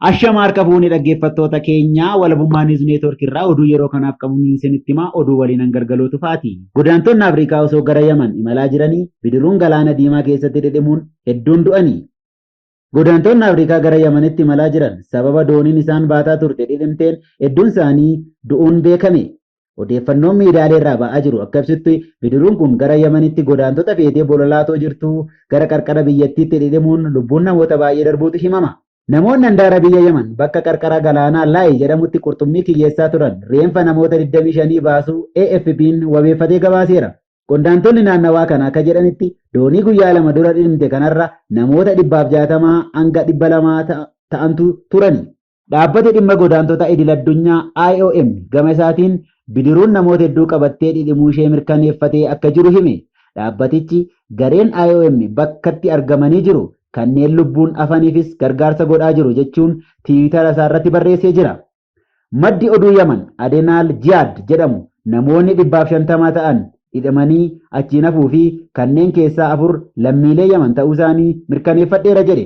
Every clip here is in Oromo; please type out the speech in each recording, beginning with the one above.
Ashama harka fuunee dhaggeeffattoota keenyaa Walabummaa News Network irraa oduu yeroo kanaaf qabnu isinitti himaa, oduu waliin hangargalootu faati. Godaantonni Afrikaa osoo gara Yaman imalaa jiranii bidiruun galaana diimaa keessatti dhidhimuun hedduun du'anii. Godaantonni Afrikaa gara Yamanitti imalaa jiran sababa dooniin isaan baataa turte dhidhimteen hedduun isaanii du'uun beekame. Odeeffannoon miidiyaalee irraa ba'aa jiru akka ibsutti, bidiruun kun gara Yamanitti godaantota feetee bololaatoo jirtu gara qarqara biyyattiitti dhidhimuun lubbuun namoota baay'ee darbuutu himama. Namoonni handaara biyya Yaman bakka qarqara galaanaa Laayi jedhamutti qurxummii kiyyeessaa turan reenfa namoota 25 baasuu AFP'n wabeeffatee gabaaseera. Qondaaltonni naannawaa kana akka jedhanitti, doonii guyyaa 2 dura dhidhimte kanarra namoota 160 hanga 200 ta'antu turani. Dhaabbati dhimma godaantota idil-addunyaa IOM gama isaatiin bidiruun namoota hedduu qabattee dhidhimuushee mirkaneeffatee akka jiru hime. Dhaabbatichi gareen IOM bakkatti argamanii jiru, kanneen lubbuun hafaniifis gargaarsa godhaa jiru jechuun tiwiitara isaarratti barreessee jira. Maddi oduu Yaman Adenaal Jiyaad jedhamu namoonni 150 ta'an dhidhimanii achiin hafuu fi kanneen keessaa 4 lammiilee Yaman ta'uusaanii mirkaneeffadheera jedhe.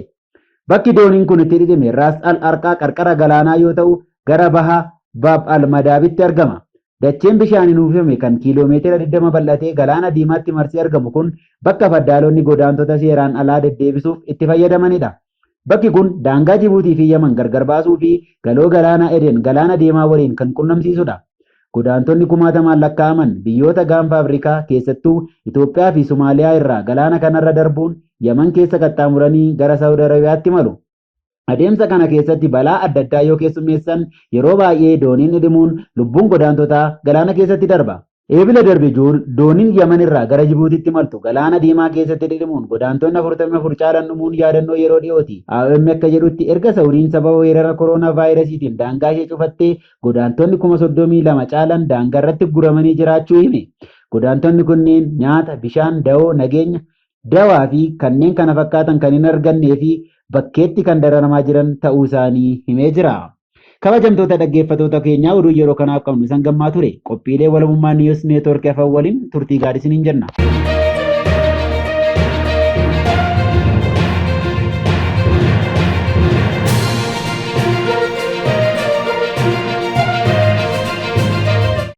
Bakki dooniin kun itti dhidhime Raas Al Arqaa qarqara galaanaa yoo ta'u, gara baha Baab Al Madaabitti argama. Dacheen bishaaniin uwwifame kan kiiloomeetira 20 bal'atee galaana Diimaatti marsee argamu kun bakka faddaalonni godaantota seeraan alaa deddeebisuuf itti fayyadamanidha. Bakki kun daangaa Jibuutii fi Yaman gargar baasuu fi galoo galaana Eden galaana Diimaa waliin kan qunnamsiisudha. Godaantonni kumaatamaan lakkaa'aman biyyoota Gaanfa Afrikaa, keessattuu Itoophiyaa fi Somaaliyaa irraa galaana kanarra darbuun Yaman keessa qaxxaamuranii gara Saawud Arabiyaatti imalu. Adeemsa kana keessatti balaa adda addaa yoo keessummeessan, yeroo baay'ee dooniin dhidhimuun lubbuun godaantotaa galaana keessatti darba. Eebila darbe dooniin Yaman irraa gara Jibuutiitti imaltu galaana Diimaa keessatti dhidhimuun godaantonni 44 caalan dhumuun yaadannoo yeroo dhiyooti. IOM akka jedhutti, erga Sa'udiin sababa weerara koroonaavaayirasiitiin daangaa ishee cufattee godaantonni 32,000 caalan daangaarratti guramanii jiraachuu hime. Godaantonni kunneen nyaata, bishaan, dawoo, nageenya, dawaa fi kanneen kana fakkaatan kan hin argannee fi bakkeetti kan dararamaa jiran ta'uu isaanii himee jira. Kabajamtoota dhaggeeffatoota keenyaa, oduu yeroo kanaaf qabnu isan gammaa ture. Qophiilee Walabummaa News Network hafan waliin turtii gaarii isiniin jenna.